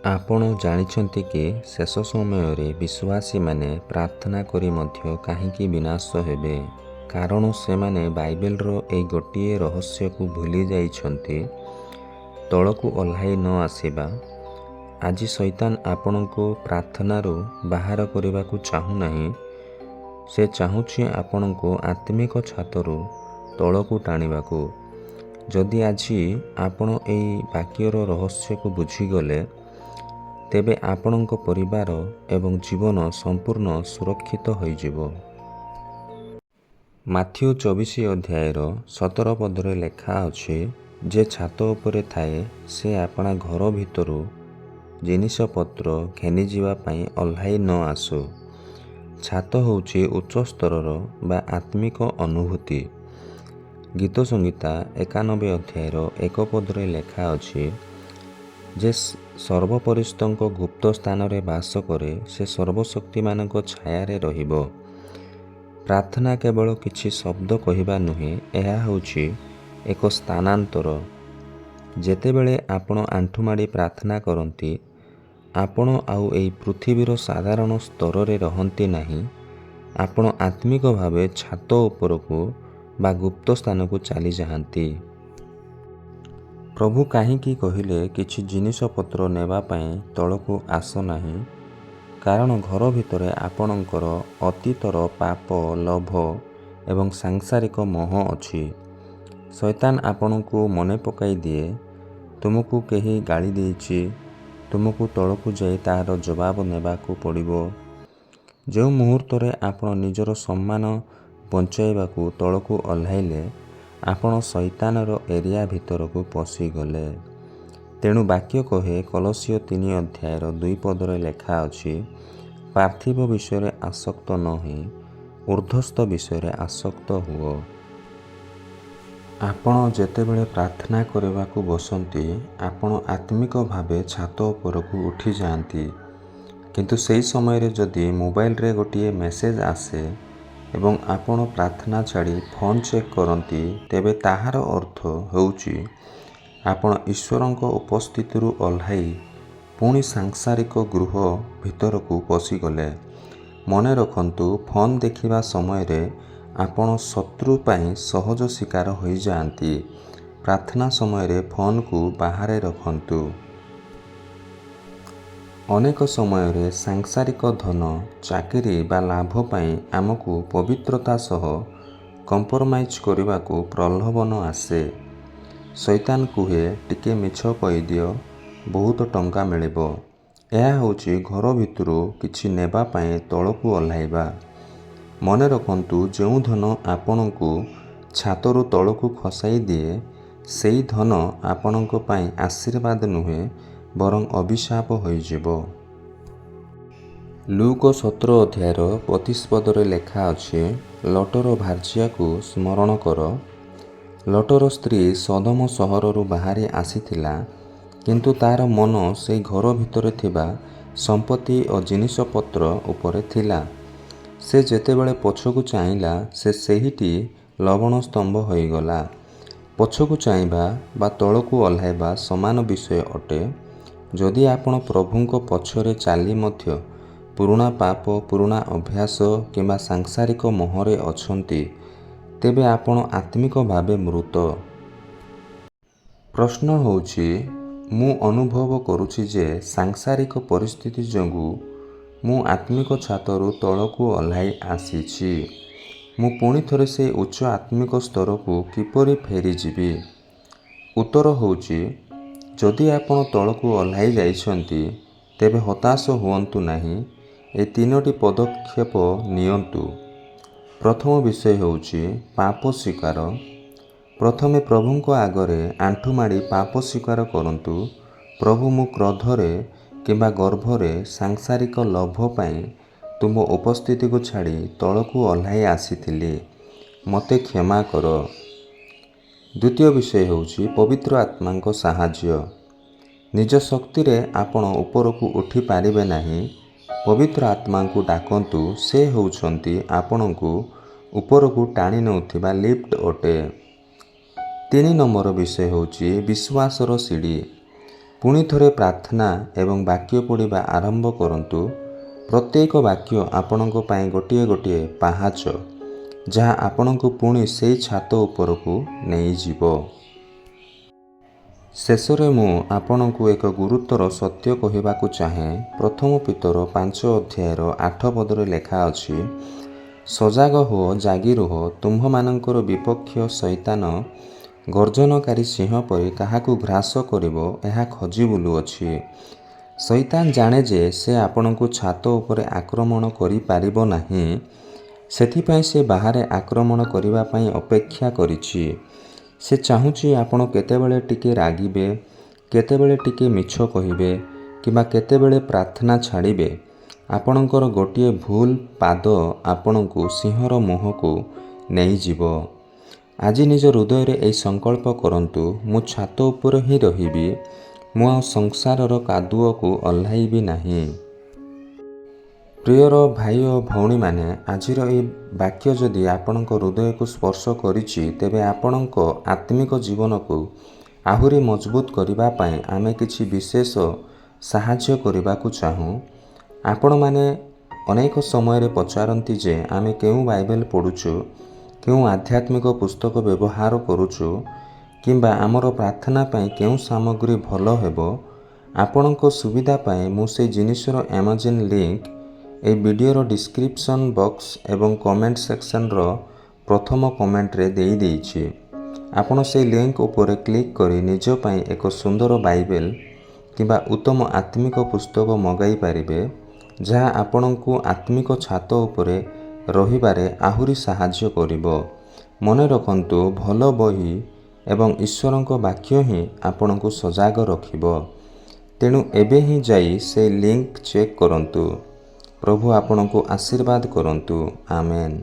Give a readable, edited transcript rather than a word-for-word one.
ଆପଣ ଜାଣିଛନ୍ତି କି ଶେଷ ସମୟରେ ବିଶ୍ୱାସୀମାନେ ପ୍ରାର୍ଥନା କରି ମଧ୍ୟ କାହିଁକି ବିନାଶ ହେବେ? କାରଣ ସେମାନେ ବାଇବେଲର ଏହି ଗୋଟିଏ ରହସ୍ୟକୁ ଭୁଲି ଯାଇଛନ୍ତି, ତଳକୁ ଓହ୍ଲାଇ ନ ଆସିବା। ଆଜି ଶୟତାନ ଆପଣଙ୍କୁ ପ୍ରାର୍ଥନାରୁ ବାହାର କରିବାକୁ ଚାହୁଁନାହିଁ। ସେ ଚାହୁଁଛି ଆପଣଙ୍କୁ ଆତ୍ମିକ ଛାତରୁ ତଳକୁ ଟାଣିବାକୁ। ଯଦି ଆଜି ଆପଣ ଏହି ବାକ୍ୟର ରହସ୍ୟକୁ ବୁଝିଗଲେ, ତେବେ ଆପଣଙ୍କ ପରିବାର ଏବଂ ଜୀବନ ସମ୍ପୂର୍ଣ୍ଣ ସୁରକ୍ଷିତ ହୋଇଯିବ। ମାଥିଉ 24 ଅଧ୍ୟାୟର 17 ପଦରେ ଲେଖାଅଛି, ଯେ ଛାତ ଉପରେ ଥାଏ, ସେ ଆପଣା ଘର ଭିତରୁ ଜିନିଷପତ୍ର ଘେନିଯିବା ପାଇଁ ଓହ୍ଲାଇ ନ ଆସୁ। ଛାତ ହେଉଛି ଉଚ୍ଚ ସ୍ତରର ବା ଆତ୍ମିକ ଅନୁଭୂତି। ଗୀତସଂହିତା 91 ଅଧ୍ୟାୟର 1 ପଦରେ ଲେଖାଅଛି, ଯେ ସର୍ବୋପରିସ୍ଥଙ୍କ ଗୁପ୍ତ ସ୍ଥାନରେ ବାସ କରେ, ସେ ସର୍ବଶକ୍ତିମାନଙ୍କ ଛାୟାରେ ରହିବ। ପ୍ରାର୍ଥନା କେବଳ କିଛି ଶବ୍ଦ କହିବା ନୁହେଁ, ଏହା ହେଉଛି ଏକ ସ୍ଥାନାନ୍ତର। ଯେତେବେଳେ ଆପଣ ଆଣ୍ଠୁମାଡ଼ି ପ୍ରାର୍ଥନା କରନ୍ତି, ଆପଣ ଆଉ ଏହି ପୃଥିବୀର ସାଧାରଣ ସ୍ତରରେ ରହନ୍ତି ନାହିଁ। ଆପଣ ଆତ୍ମିକ ଭାବେ ଛାତ ଉପରକୁ ବା ଗୁପ୍ତ ସ୍ଥାନକୁ ଚାଲିଯାଆନ୍ତି। ପ୍ରଭୁ କାହିଁକି କହିଲେ କିଛି ଜିନିଷପତ୍ର ନେବା ପାଇଁ ତଳକୁ ଆସ ନାହିଁ? କାରଣ ଘର ଭିତରେ ଆପଣଙ୍କର ଅତୀତର ପାପ, ଲୋଭ ଏବଂ ସାଂସାରିକ ମୋହ ଅଛି। ଶୟତାନ ଆପଣଙ୍କୁ ମନେ ପକାଇ ଦିଏ, ତୁମକୁ କେହି ଗାଳି ଦେଇଛି, ତୁମକୁ ତଳକୁ ଯାଇ ତାହାର ଜବାବ ନେବାକୁ ପଡ଼ିବ। ଯେଉଁ ମୁହୂର୍ତ୍ତରେ ଆପଣ ନିଜର ସମ୍ମାନ ବଞ୍ଚାଇବାକୁ ତଳକୁ ଓହ୍ଲାଇଲେ, ଆପଣ ଶୟତାନର ଏରିଆ ଭିତରକୁ ପଶିଗଲେ। ତେଣୁ ବାକ୍ୟ କହେ, କଲସୀୟ 3 ଅଧ୍ୟାୟର 2 ପଦରେ ଲେଖାଅଛି, ପାର୍ଥିବ ବିଷୟରେ ଆସକ୍ତ ନ ହୋଇ ଉର୍ଦ୍ଧ୍ୱସ୍ଥ ବିଷୟରେ ଆସକ୍ତ ହୁଅ। ଆପଣ ଯେତେବେଳେ ପ୍ରାର୍ଥନା କରିବାକୁ ବସନ୍ତି, ଆପଣ ଆତ୍ମିକ ଭାବେ ଛାତ ଉପରକୁ ଉଠିଯାଆନ୍ତି। କିନ୍ତୁ ସେହି ସମୟରେ ଯଦି ମୋବାଇଲରେ ଗୋଟିଏ ମେସେଜ ଆସେ ଏବଂ ଆପଣ ପ୍ରାର୍ଥନା ଛାଡ଼ି ଫୋନ୍ ଚେକ୍ କରନ୍ତି, ତେବେ ତାହାର ଅର୍ଥ ହେଉଛି ଆପଣ ଈଶ୍ୱରଙ୍କ ଉପସ୍ଥିତିରୁ ଓହ୍ଲାଇ ପୁଣି ସାଂସାରିକ ଗୃହ ଭିତରକୁ ପଶିଗଲେ। ମନେ ରଖନ୍ତୁ, ଫୋନ୍ ଦେଖିବା ସମୟରେ ଆପଣ ଶତ୍ରୁ ପାଇଁ ସହଜ ଶିକାର ହୋଇଯାଆନ୍ତି। ପ୍ରାର୍ଥନା ସମୟରେ ଫୋନ୍କୁ ବାହାରେ ରଖନ୍ତୁ। ଅନେକ ସମୟରେ ସାଂସାରିକ ଧନ, ଚାକିରି ବା ଲାଭ ପାଇଁ ଆମକୁ ପବିତ୍ରତା ସହ କମ୍ପ୍ରମାଇଜ୍ କରିବାକୁ ପ୍ରଲୋଭନ ଆସେ। ଶୟତାନ କୁହେ, ଟିକେ ମିଛ କହିଦିଅ, ବହୁତ ଟଙ୍କା ମିଳିବ। ଏହା ହେଉଛି ଘର ଭିତରୁ କିଛି ନେବା ପାଇଁ ତଳକୁ ଓହ୍ଲାଇବା। ମନେ ରଖନ୍ତୁ, ଯେଉଁ ଧନ ଆପଣଙ୍କୁ ଛାତରୁ ତଳକୁ ଖସାଇ ଦିଏ, ସେହି ଧନ ଆପଣଙ୍କ ପାଇଁ ଆଶୀର୍ବାଦ ନୁହେଁ, ବରଂ ଅଭିଶାପ ହୋଇଯିବ। ଲୂକ 17 ଅଧ୍ୟାୟର 32 ପଦରେ ଲେଖାଅଛି, ଲୋଟର ଭାର୍ଯ୍ୟାକୁ ସ୍ମରଣ କର। ଲୋଟର ସ୍ତ୍ରୀ ସଦୋମ ସହରରୁ ବାହାରି ଆସିଥିଲା, କିନ୍ତୁ ତାର ମନ ସେଇ ଘର ଭିତରେ ଥିବା ସମ୍ପତ୍ତି ଓ ଜିନିଷପତ୍ର ଉପରେ ଥିଲା। ସେ ଯେତେବେଳେ ପଛକୁ ଚାହିଁଲା, ସେ ସେହିଟି ଲବଣ ସ୍ତମ୍ଭ ହୋଇଗଲା। ପଛକୁ ଚାହିଁବା ବା ତଳକୁ ଓହ୍ଲାଇବା ସମାନ ବିଷୟ ଅଟେ। ଯଦି ଆପଣ ପ୍ରଭୁଙ୍କ ପଛରେ ଚାଲି ମଧ୍ୟ ପୁରୁଣା ପାପ, ପୁରୁଣା ଅଭ୍ୟାସ କିମ୍ବା ସାଂସାରିକ ମୋହରେ ଅଛନ୍ତି, ତେବେ ଆପଣ ଆତ୍ମିକ ଭାବେ ମୃତ। ପ୍ରଶ୍ନ ହେଉଛି, ମୁଁ ଅନୁଭବ କରୁଛି ଯେ ସାଂସାରିକ ପରିସ୍ଥିତି ଯୋଗୁଁ ମୁଁ ଆତ୍ମିକ ଛାତରୁ ତଳକୁ ଓହ୍ଲାଇ ଆସିଛି। ମୁଁ ପୁଣି ଥରେ ସେହି ଉଚ୍ଚ ଆତ୍ମିକ ସ୍ତରକୁ କିପରି ଫେରିଯିବି? ଉତ୍ତର ହେଉଛି, ଯଦି ଆପଣ ତଳକୁ ଓହ୍ଲାଇ ଯାଇଛନ୍ତି, ତେବେ ହତାଶ ହୁଅନ୍ତୁ ନାହିଁ। ଏହି ତିନୋଟି ପଦକ୍ଷେପ ନିଅନ୍ତୁ। ପ୍ରଥମ ବିଷୟ ହେଉଛି ପାପ ସ୍ୱୀକାର। ପ୍ରଥମେ ପ୍ରଭୁଙ୍କ ଆଗରେ ଆଣ୍ଠୁମାଡ଼ି ପାପ ସ୍ୱୀକାର କରନ୍ତୁ। ପ୍ରଭୁ, ମୁଁ କ୍ରୋଧରେ କିମ୍ବା ଗର୍ବରେ ସାଂସାରିକ ଲୋଭ ପାଇଁ ତୁମ ଉପସ୍ଥିତିକୁ ଛାଡ଼ି ତଳକୁ ଓହ୍ଲାଇ ଆସିଥିଲି। ମୋତେ କ୍ଷମା କର। ଦ୍ୱିତୀୟ ବିଷୟ ହେଉଛି ପବିତ୍ର ଆତ୍ମାଙ୍କ ସାହାଯ୍ୟ। ନିଜ ଶକ୍ତିରେ ଆପଣ ଉପରକୁ ଉଠି ପାରିବେ ନାହିଁ। ପବିତ୍ର ଆତ୍ମାଙ୍କୁ ଡାକନ୍ତୁ। ସେ ହେଉଛନ୍ତି ଆପଣଙ୍କୁ ଉପରକୁ ଟାଣି ନେଉଥିବା ଲିଫ୍ଟ ଅଟେ। 3 ନମ୍ବର ବିଷୟ ହେଉଛି ବିଶ୍ୱାସର ସିଡ଼ି। ପୁଣି ଥରେ ପ୍ରାର୍ଥନା ଏବଂ ବାକ୍ୟ ପଢ଼ିବା ଆରମ୍ଭ କରନ୍ତୁ। ପ୍ରତ୍ୟେକ ବାକ୍ୟ ଆପଣଙ୍କ ପାଇଁ ଗୋଟିଏ ଗୋଟିଏ ପାହାଚ, ଯାହା ଆପଣଙ୍କୁ ପୁଣି ସେଇ ଛାତ ଉପରକୁ ନେଇଯିବ। ଶେଷରେ ମୁଁ ଆପଣଙ୍କୁ ଏକ ଗୁରୁତର ସତ୍ୟ କହିବାକୁ ଚାହେଁ। ପ୍ରଥମ ପିତର 5 ଅଧ୍ୟାୟର 8 ପଦରେ ଲେଖାଅଛି, "ସଜାଗ ହୁଅ, ଜାଗି ରୁହ। ତୁମ୍ଭମାନଙ୍କର ବିପକ୍ଷ ଶୟତାନ ଗର୍ଜନକାରୀ ସିଂହ ପରି କାହାକୁ ଗ୍ରାସ କରିବ, ଏହା ଖୋଜି ବୁଲୁଅଛି।" ଶୟତାନ ଜାଣେ ଯେ ସେ ଆପଣଙ୍କୁ ଛାତ ଉପରେ ଆକ୍ରମଣ କରିପାରିବ ନାହିଁ। ସେଥିପାଇଁ ସେ ବାହାରେ ଆକ୍ରମଣ କରିବା ପାଇଁ ଅପେକ୍ଷା କରିଛି। ସେ ଚାହୁଁଛି ଆପଣ କେତେବେଳେ ଟିକେ ରାଗିବେ, କେତେବେଳେ ଟିକେ ମିଛ କହିବେ କିମ୍ବା କେତେବେଳେ ପ୍ରାର୍ଥନା ଛାଡ଼ିବେ। ଆପଣଙ୍କର ଗୋଟିଏ ଭୁଲ ପାଦ ଆପଣଙ୍କୁ ସିଂହର ମୁହଁକୁ ନେଇଯିବ। ଆଜି ନିଜ ହୃଦୟରେ ଏହି ସଂକଳ୍ପ କରନ୍ତୁ, ମୁଁ ଛାତ ଉପରେ ହିଁ ରହିବି। ମୁଁ ଆଉ ସଂସାରର କାଦୁଅକୁ ଓହ୍ଲାଇବି ନାହିଁ। ପ୍ରିୟର ଭାଇ ଓ ଭଉଣୀମାନେ, ଆଜିର ଏହି ବାକ୍ୟ ଯଦି ଆପଣଙ୍କ ହୃଦୟକୁ ସ୍ପର୍ଶ କରିଛି, ତେବେ ଆପଣଙ୍କ ଆତ୍ମିକ ଜୀବନକୁ ଆହୁରି ମଜବୁତ କରିବା ପାଇଁ ଆମେ କିଛି ବିଶେଷ ସାହାଯ୍ୟ କରିବାକୁ ଚାହୁଁ। ଆପଣମାନେ ଅନେକ ସମୟରେ ପଚାରନ୍ତି ଯେ ଆମେ କେଉଁ ବାଇବେଲ ପଢ଼ୁଛୁ, କେଉଁ ଆଧ୍ୟାତ୍ମିକ ପୁସ୍ତକ ବ୍ୟବହାର କରୁଛୁ କିମ୍ବା ଆମର ପ୍ରାର୍ଥନା ପାଇଁ କେଉଁ ସାମଗ୍ରୀ ଭଲ ହେବ। ଆପଣଙ୍କ ସୁବିଧା ପାଇଁ ମୁଁ ସେଇ ଜିନିଷର ଆମାଜନ୍ ଲିଙ୍କ ଏହି ଭିଡ଼ିଓର ଡିସ୍କ୍ରିପସନ୍ ବକ୍ସ ଏବଂ କମେଣ୍ଟ ସେକ୍ସନର ପ୍ରଥମ କମେଣ୍ଟରେ ଦେଇଦେଇଛି। ଆପଣ ସେଇ ଲିଙ୍କ ଉପରେ କ୍ଲିକ୍ କରି ନିଜ ପାଇଁ ଏକ ସୁନ୍ଦର ବାଇବେଲ କିମ୍ବା ଉତ୍ତମ ଆତ୍ମିକ ପୁସ୍ତକ ମଗାଇ ପାରିବେ, ଯାହା ଆପଣଙ୍କୁ ଆତ୍ମିକ ଛାତ ଉପରେ ରହିବାରେ ଆହୁରି ସାହାଯ୍ୟ କରିବ। ମନେ ରଖନ୍ତୁ, ଭଲ ବହି ଏବଂ ଈଶ୍ୱରଙ୍କ ବାକ୍ୟ ହିଁ ଆପଣଙ୍କୁ ସଜାଗ ରଖିବ। ତେଣୁ ଏବେ ହିଁ ଯାଇ ସେଇ ଲିଙ୍କ ଚେକ୍ କରନ୍ତୁ। ପ୍ରଭୁ ଆପଣଙ୍କୁ ଆଶୀର୍ବାଦ କରନ୍ତୁ। ଆମେନ୍।